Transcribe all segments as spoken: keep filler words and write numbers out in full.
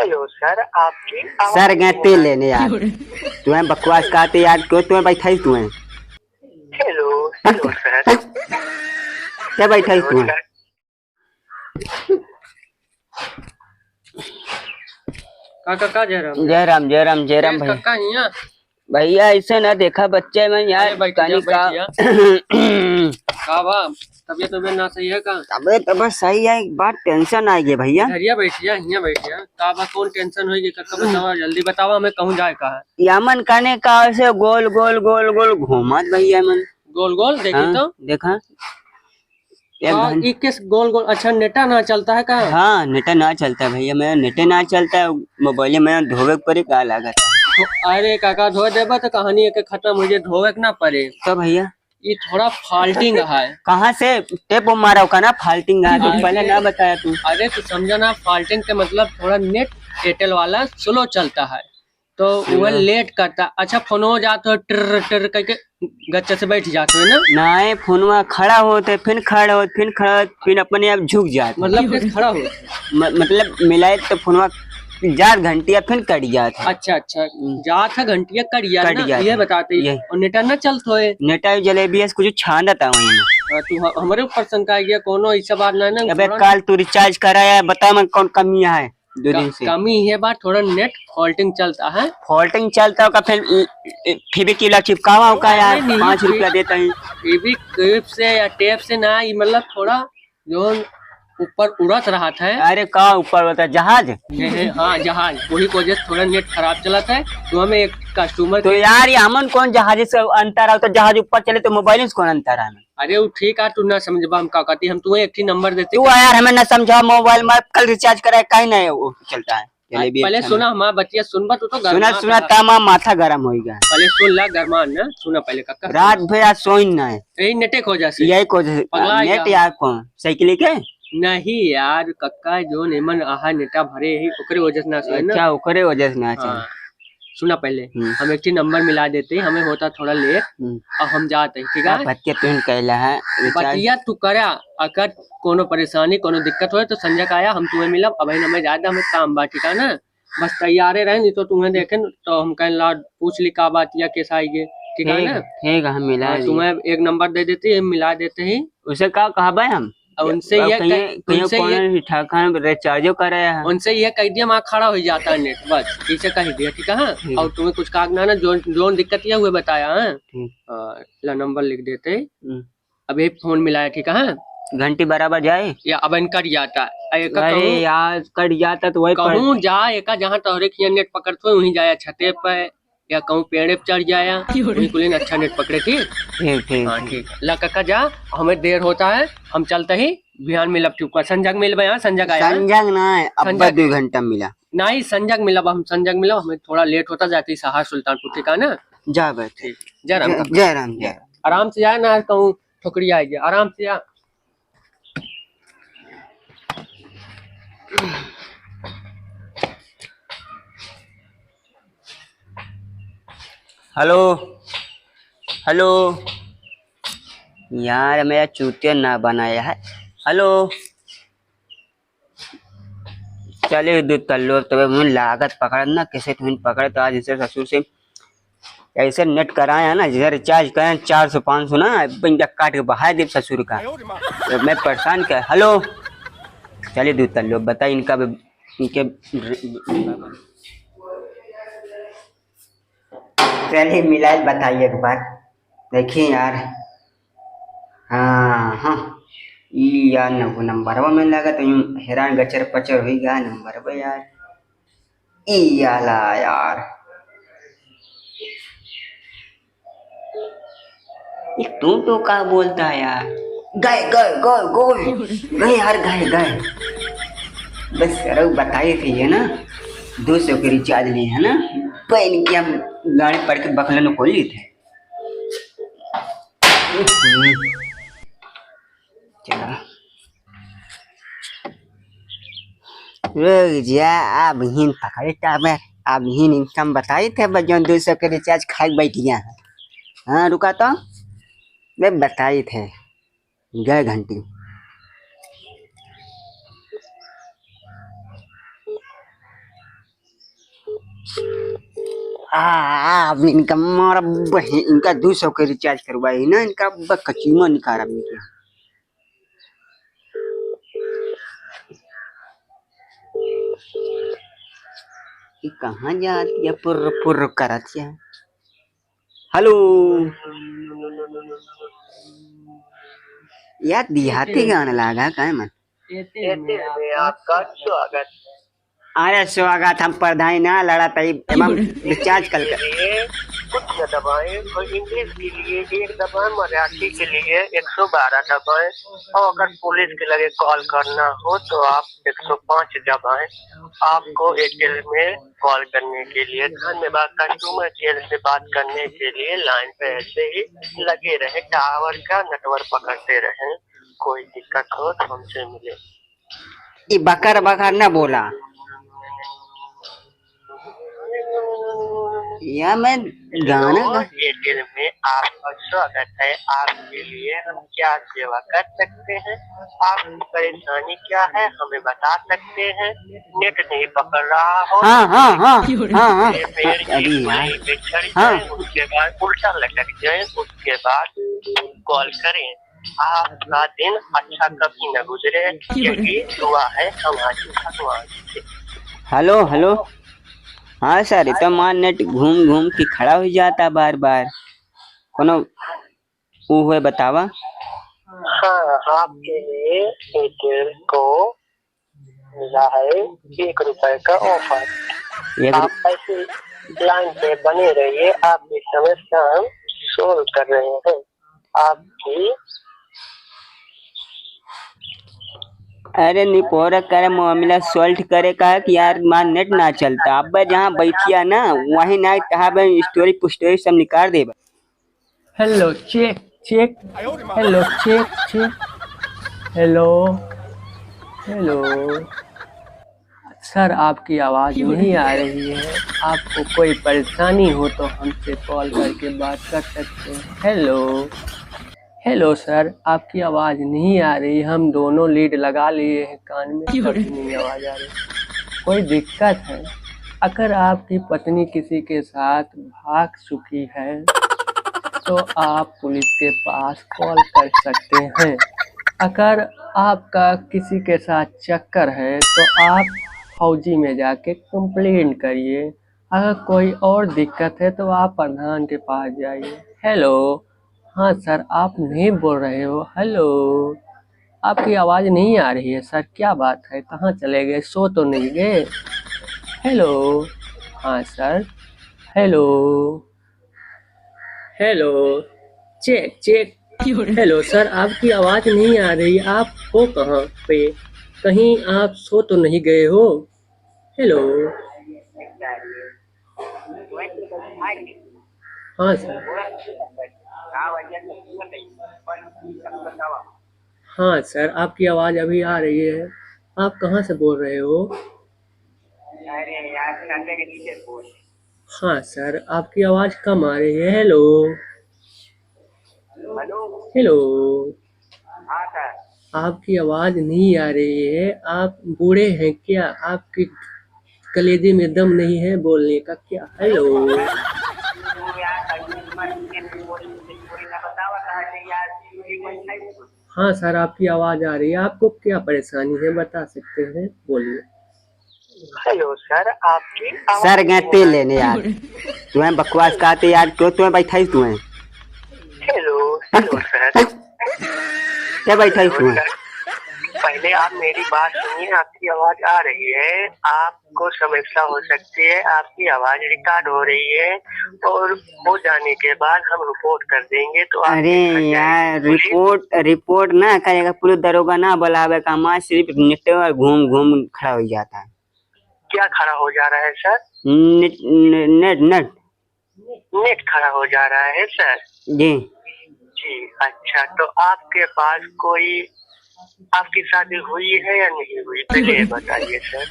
हेलो सर, आपकी आवाज सर गए नहीं तेल आ लेने यार। तुम्हें बकवास कहते यार, क्यों तुम्हें बैठाई तुम्हें? हेलो, हेलो सर। क्या बैठाई तुम्हें? नमस्कार। का, का, का जय राम? जय राम, जय राम, जय राम भैया। काका हियाँ? भैया, ऐसे ना देखा बच्चे में यार, अरे, बैठ जा, तनी का बैठ जा। का बा? तबियत, तबियत ना सही है का? तबियत तो बस सही है, एक बात tension आ गई भैया। इधरिया बैठ जा, हियाँ बैठ जा। का बा, कौन tension होई गई? काका बतावा, जल्दी बतावा, हमें कहूँ जाए का है? यामन कहने का ऐसे गोल, गोल, गोल, गोल घूमत भैया मन। गोल, गोल, देखी हाँ, तो। देखा। एक हाँ, घंट- इक्कीस गोल गोल। अच्छा, नेटा ना चलता है का? हाँ, नेटा ना चलता है भैया, मेरा नेटे ना चलता है, मोबाइल में धोवे के पड़ी का लागत है। तो अरे काका, धो देबा तो कहानी एक खत्म हो जाए, धोवे के ना पड़े। तो भैया? ये थोड़ा faulting है। कहाँ से टेप मारा का ना faulting है, तो हाँ, पहले ये ना बताया तू। अरे, तू समझा ना, faulting के मतलब थोड़ा नेट एयरटेल वाला slow चलता है। तो वो अच्छा। लेट करता। अच्छा, फोनो जात हो, टिर्र, टिर्र करके गच्चा से बैठ जात हो ना? नाहीं, फोनवा खड़ा होत है, फिर खड़ा होत, फिर खड़ा होत, फिर अपने आप झुक जात है। मतलब, फिर खड़ा हो? म-, मतलब, मिलाए तो फोनवा जात घंटिया, फिर कट जात है। अच्छा, अच्छा, हम्म। जात है घंटिया, कट जात कट ना? जात ये है। बताते ही। ये। और नेटा ना चलत होए? नेटा भी जलेबी है, कुछ छानत है वहीं। हाँ, तू ह-, हमारे ऊपर शंका आ गया, कोनो ऐसा बात ना है ना, अबे, थोड़ा काल तू recharge कराया, बता मैं कौन कमी है? दो क-, दिन से। कमी है बा, थोड़ा नेट faulting चलता है। Faulting चलता होगा, फिर, ए, ए, फेविक्विक चिपकावा होगा यार, अरे नहीं, पाँच रुपया देता है। फेविक्विक से या टेप से ना, ये मतलब थोड़ा जो ऊपर उड़त रहत है। अरे का ऊपर होता है, जहाज? ये है, हाँ, जहाज। वही की वजह से थोड़ा नेट खराब चलत है। तो हमें एक customer तो के यार, ये हमन कौन जहाज से अंतर आओ, तो जहाज ऊपर चले तो मोबाइल से कौन अंतर है? अरे, वो ठीक है, तू ना समझबा, हम का कहती, हम तुम्हें एक ही नंबर देते। तू यार, हमें ना समझा, मोबाइल में कल recharge कराए, काहे ना वो चलता है? चले भी पहले अच्छा सुना, ना। हमारा बतिया सुनबा, तू तो सुना, गरमा सुना, था। तामा माथा गरम होई गया। पहले सुन ला, गरमा ना, सुना पहले, काका, रात सुना। भर आज सोइन ना है। यही नेटे खोजा से। यही खोजा से। पगला नेट गया। यार कौन? साइकिल के? नहीं यार, कक्का, जो नेमन आहा नेटा भरे ही, ओकरे वजह से ना सोए ना। अच्छा, ओकरे वजह से ना सोए। हाँ। सुना पहले, हम्म। हम एक ठे नंबर मिला देते, हमें होता थोड़ा लेट, हम्म। अब हम जाते हैं, ठीक है? का बतिया तुम कहला है, recharge? बतिया तू करा, अगर कोनो परेशानी, कोनो दिक्कत होए तो संजय का आया, हम तुम्हें मिलब। अब हमें ज्यादा हमें काम बा, ठीक है ना? बस तैयारे रहे, नहीं तो तुम्हें देखे न, तो हम कहें ला पूछ ली का बात या कैसा आई ये, ठीक है ठीक, ना? ठीक है, हम मिला हाँ, दिए। तुम्हें एक नंबर दे देते हैं, मिला देते हैं। उसे का कहबे हम? और उनसे अब ये कहिए, कह-, कहिए उनसे कौन ये है, ठाकन recharge-ओ करे है। उनसे ये कह दिया, वहाँ खड़ा हो जाता है नेट, बस, इसे कह दिया, ठीक है? हाँ? ठीक है। और तुम्हें कुछ कागना ना, जो, जो दिक्कत ये हुए बताया, हाँ? ठीक। हाँ, ला नंबर लिख देते। हम्म। अब एक फोन मिला है, ठीक है? हाँ? घंटी बराबर जाए? या अब इन कट जाता है। आ, एक अरे कहूँ, यार, कट जाता तो वही पर कहूँ जा, एका जहाँ तोहरे खिया नेट पकड़त हो, वहीं जाया छते पे। या कहूँ पेड़े पे चढ़ जाया, वही कुलीन अच्छा नेट पकड़े, ठीक? ठीक, ठीक, हाँ, ठीक। ठीक। ला काका जा, हमें देर होता है, हम चलते ही बिहान मिलब, ठीक है? संजय के मिलबे, हाँ, संजय आया है। संजय ना है, अब्बा संजय। दो घंटा मिला। नहीं, संजय के मिलब, हम संजय के मिलब, हमें थोड़ा लेट होता, जाती सहार सुल्तानपुर, ठीक है ना? जा बैठ। ठीक, जय राम जय, काका। जय राम, जय राम। आराम से जाए ना, कहूँ ठोकरी आएगी, आराम से जा। हेलो, हेलो। यार, मेरा चूतिया ना बनाया है। हेलो। चले दो तल्लो, तबे मुझे लागत पकड़ ना, कैसे तुम पकड़े तो आज इसे ससुर से ऐसे नेट कराए है ना, जैसे recharge करें चार सौ पाँच सौ ना, अब इनका काट के बहाए दे ससुर का। तो मैं परेशान क्या, हेलो, चलिए दो तल्लो, बता इनका भी, इनके चलिए मिलाए बताइए एक बार, देखिए यार। हाँ, हाँ, ई यार नंबरवा में लगा तो यूं हैरान गचर पचर हुई गया नंबरवा यार। ई आला यार। ये तू तो का बोलता है यार? गए, गए, गए, गए। गए यार, गए, गए। बस यार, वो बताए थे ये ना, दो सौ के recharge लिए है ना, तो इनकी हम गाड़ी पड़ के बखलन खोल ली थे। चला। रुक जा, अब हिन पकड़े टाबर, अब हिन इनकम बताई थे, बस जौन दो सौ के recharge खाए के बैठ गया है। हाँ, रुका तो, मैं बताई थे, गए घंटी। आ, अब इनका मारब बहिन, इनका दू सौ के recharge करवाई ना, इनका अब कचुआ निकालब इनके। ई कहाँ जात या पुर्र पुर्र करत या? Hello। यार, देहाती गाना लागा काहे मन? एते में आपका स्वागत है। अरे स्वागत, हम प्रधान ना लड़ा ताई, एवं recharge कल कर। लिए कुछ न दबाएं और English के लिए एक दबाएं, मराठी के लिए एक सौ बारह दबाएं और अगर पुलिस के लगे call करना हो तो आप एक सौ पाँच दबाएं। आपको Airtel में call करने के लिए धन्यवाद। Consumer care से बात करने के लिए line पे ऐसे ही लगे रहें, tower का network पकड़ते रहें। कोई दिक्कत हो तो हमसे मिले। ई बकर बकर न बोला। या मैं गाना गा- Airtel में आपका स्वागत है। आपके लिए हम क्या सेवा कर सकते हैं? आपकी परेशानी क्या है, हमें बता सकते हैं। Net नहीं पकड़ रहा हो, हाँ, हाँ, हाँ, हाँ, हाँ। पेड़ की अरे यार। सूली पे चढ़ हाँ। जाए, उसके बाद उल्टा लटक जाए, उसके बाद call करें। आपका दिन अच्छा कभी न गुजरे, यही दुआ है हमारी भगवान से। Hello, hello। हाँ sir, ई तो मार net घूम घूम के खड़ा हो जाता बार बार। कोनो ऊ हुए बतावा। हाँ, आपके लिए Airtel को मिला है एक रुपए का offer। एक रु- आप ऐसे line पे बने रहिए, आपकी समस्या हम solve कर रहे हैं। आपकी अरे निपोरा करे मामला solve करे का है कि यार मार net ना चलता। अब जहाँ बैठिया ना वहीं ना कहा बे story पुस्टोरी सब निकाल दे। Hello, check, check। Hello, check, check। Hello, hello। Sir, आपकी आवाज़ नहीं आ रही है। आपको कोई परेशानी हो तो हमसे call करके बात कर सकते हैं। Hello, hello sir, आपकी आवाज़ नहीं आ रही। हम दोनों lead लगा लिए हैं कान में, तब भी नहीं आवाज़ आ रही। कोई दिक्कत है? अगर आपकी पत्नी किसी के साथ भाग चुकी है तो आप पुलिस के पास call कर सकते हैं। अगर आपका किसी के साथ चक्कर है तो आप फौजी में जाके complaint करिए। अगर कोई और दिक्कत है तो आप प्रधान के पास जाइए। Hello, हाँ sir, आप नहीं बोल रहे हो। Hello, आपकी आवाज़ नहीं आ रही है sir, क्या बात है, कहाँ चले गए, सो तो नहीं गए? Hello, हाँ sir, hello, hello, check, check। Hello sir, आपकी आवाज़ नहीं आ रही, आप हो कहाँ पे? कहीं आप सो तो नहीं गए हो? Hello। हाँ sir। हाँ sir, आपकी आवाज़ अभी आ रही है। आप कहाँ से बोल रहे हो? हाँ sir, आपकी आवाज़ कम आ रही है। Hello। Hello। आपकी आवाज़ नहीं आ रही है। आप बूढ़े हैं क्या? आपके कलेजे में दम नहीं है बोलने का क्या? Hello। हाँ sir, आपकी आवाज़ आ रही है। आपको क्या परेशानी है, बता सकते हैं, बोलिए। Hello sir, आपकी आवाज़ sir, गए तेल लेने यार। तुम्हें बकवास कहते यार, क्यों तुम्हें बैठाई तुम्हें? Hello, hello sir। क्या बैठाई तुम्हें? Sir, पहले आप मेरी बात सुनिए, आपकी आवाज़ आ रही है, आपको समस्या हो सकती है, आपकी आवाज़ record हो रही है और हो जाने के बाद हम report कर देंगे। तो आप अरे यार, report, report ना करेगा, पुलिस दरोगा ना बुलावे का, हमारा सिर्फ network घूम घूम खड़ा हो जाता है। क्या खड़ा हो जा रहा है sir? Net, net, net, net। Net खड़ा हो जा रहा है sir? जी। जी, अच्छा, तो आपके पास कोई, आपकी शादी हुई है या नहीं हुई, पहले ये बताइए sir।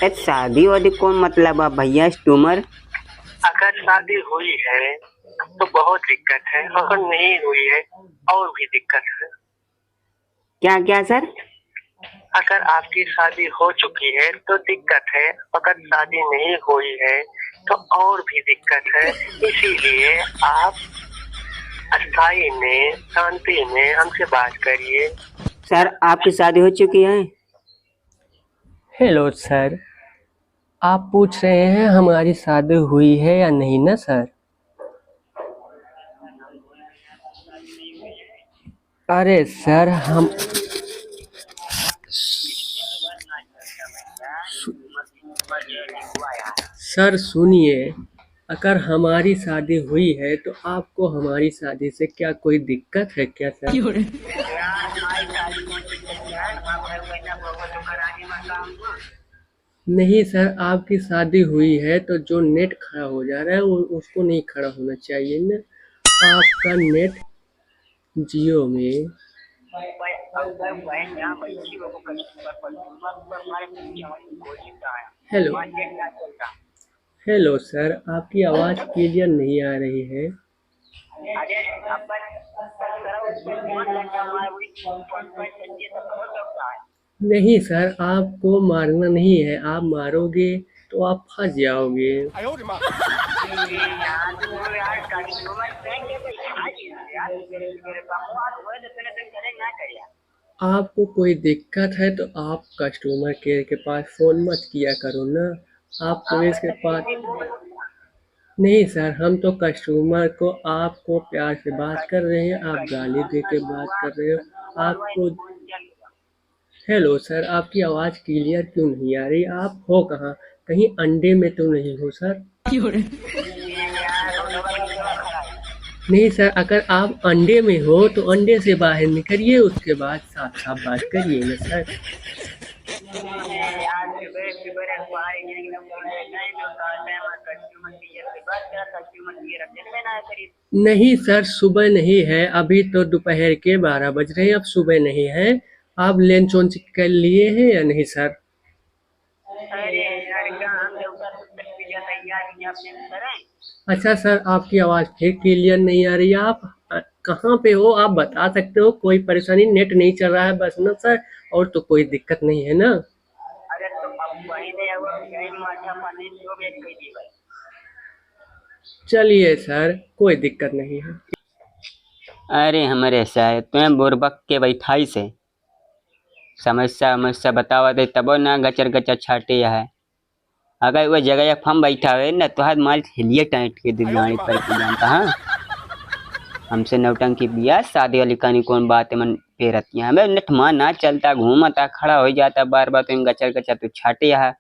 ए, शादी वादी कौन मतलब है भैया, स्टूमर? अगर शादी हुई है तो बहुत दिक्कत है, अगर नहीं हुई है और भी दिक्कत है। क्या, क्या sir? अगर आपकी शादी हो चुकी है तो दिक्कत है, अगर शादी नहीं हुई है तो और भी दिक्कत है। इसीलिए आप अस्थाई में, शांति में हमसे बात करिए। सर, आपकी शादी हो चुकी है? हेलो सर, आप पूछ रहे हैं हमारी शादी हुई है या नहीं ना सर? अरे सर, हम सर सुनिए, अगर हमारी शादी हुई है तो आपको हमारी शादी से क्या कोई दिक्कत है क्या सर? नहीं सर, आपकी शादी हुई है तो जो नेट खड़ा हो जा रहा है वो, उसको नहीं खड़ा होना चाहिए ना। आपका नेट जियो में। हेलो, हेलो सर, आपकी आवाज़ क्लियर नहीं आ रही है। नहीं सर, आपको मारना नहीं है, आप मारोगे तो आप फंस जाओगे। आपको कोई दिक्कत है तो आप कस्टमर केयर के पास फ़ोन मत किया करो ना। आप पुलिस के पास नहीं सर, हम तो कस्टमर को, आपको प्यार से बात कर रहे हैं, आप गाली दे के बात कर रहे हो। आपको हेलो सर, आपकी आवाज़ क्लियर क्यों नहीं आ रही? आप हो कहाँ? कहीं अंडे में तो नहीं हो सर? नहीं सर, अगर आप अंडे में हो तो अंडे से बाहर निकलिए, उसके बाद साफ साफ बात करिए ना सर। नहीं सर, सुबह नहीं है, अभी तो दोपहर के बारह बज रहे हैं, अब सुबह नहीं है। आप लंच वंच कर लिए हैं या नहीं सर? अच्छा सर, आपकी आवाज़ फिर क्लियर नहीं आ रही है। आप, अ, कहाँ पे हो, आप बता सकते हो? कोई परेशानी, नेट नहीं चल रहा है बस ना सर, और तो कोई दिक्कत नहीं है ना? चलिए सर, कोई दिक्कत नहीं है। अरे हमरे सर, तुम्हें बुरबक के बैठाई से समस्या, समस्या बतावा दे, तबो ना गचर गचर छाटे है। अगर वो जगह हम बैठा हुए ना, तो हाथ मार हेलिया टाइट के दे गाड़ी पर के जानता, हाँ। हमसे नौटंकी बिया, शादी वाली कहानी कौन बात है, मन पे रहती है। हमें नट मान ना चलता, घूमता, खड़ा हो जाता, बार बार तुम गचर गचर तू छाटे है,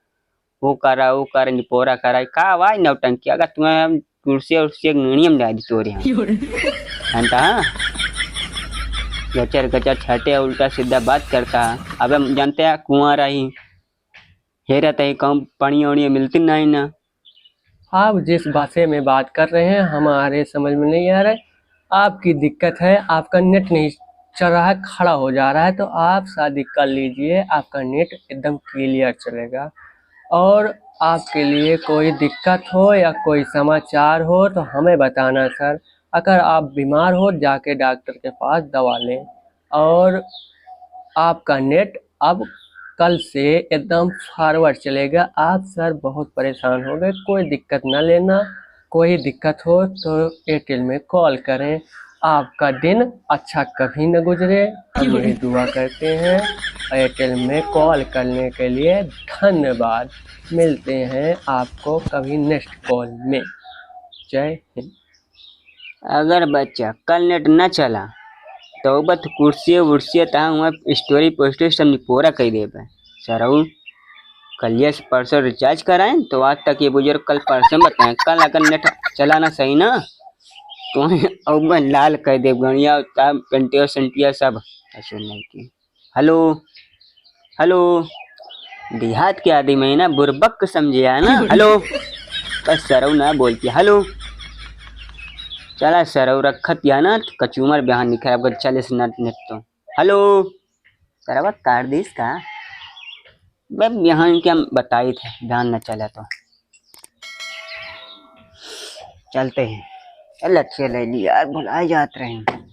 वो करा, वो करा, निपोरा करा, का आवाज नौटंकी। अगर तुम्हें हम कुर्सी उर्सी एक नीड़ियम डाल दी तोरे हम। जानता, हाँ? गचर गचर छाटे, उल्टा सीधा बात करता। अब हम जानते हैं, कुआं रही, हेरत है, कहूँ पानी ओनी मिलती नहीं ना। आप जिस भाषा में बात कर रहे हैं, हमारे समझ में नहीं आ रहा है। आपकी दिक्कत है, आपका नेट नहीं चल रहा है, खड़ा हो जा रहा है, तो आप शादी कर लीजिए, आपका नेट एकदम क्लियर चलेगा। और आपके लिए कोई दिक्कत हो या कोई समाचार हो, तो हमें बताना सर। अगर आप बीमार हो, जाके डॉक्टर के पास दवा लें। और आपका नेट अब कल से एकदम फॉरवर्ड चलेगा। आप सर बहुत परेशान हो गए, कोई दिक्कत ना लेना। कोई दिक्कत हो तो एयरटेल में कॉल करें। आपका दिन अच्छा कभी न गुजरे, हम यही दुआ करते हैं। एयरटेल में कॉल करने के लिए धन्यवाद। मिलते हैं आपको कभी नेक्स्ट कॉल में। जय हिंद। अगर बच्चा कल नेट न चला, तो बत कुर्सी उर्सी तहाँ हुआ, स्टोरी पोस्टर सब निपोरा कइ देबे। सरऊ, कलिया से परसों रिचार्ज कराएं, तो आज तक ये बुजुर्ग कल परसों बताएं, कल अगर नेट चला ना सही ना, तो अब लाल कइ देब गणिया, पेंटिया सेंटिया सब। ऐसे नहीं की। हेलो, हेलो, देहात के आदमी है ना, बुरबक समझे है ना। हेलो, बस सरऊ ना बोलती। हेलो, चला सरऊ रखत या ना, कचूमर बिहान निकल अब चले से नट नेट तो। हेलो, सरवा काट दीस का? बे बिहान के हम बताई थे, बिहान न चला तो। चलते हैं। ए लठिया ले लिया यार, भुलाए जात रहे हैं।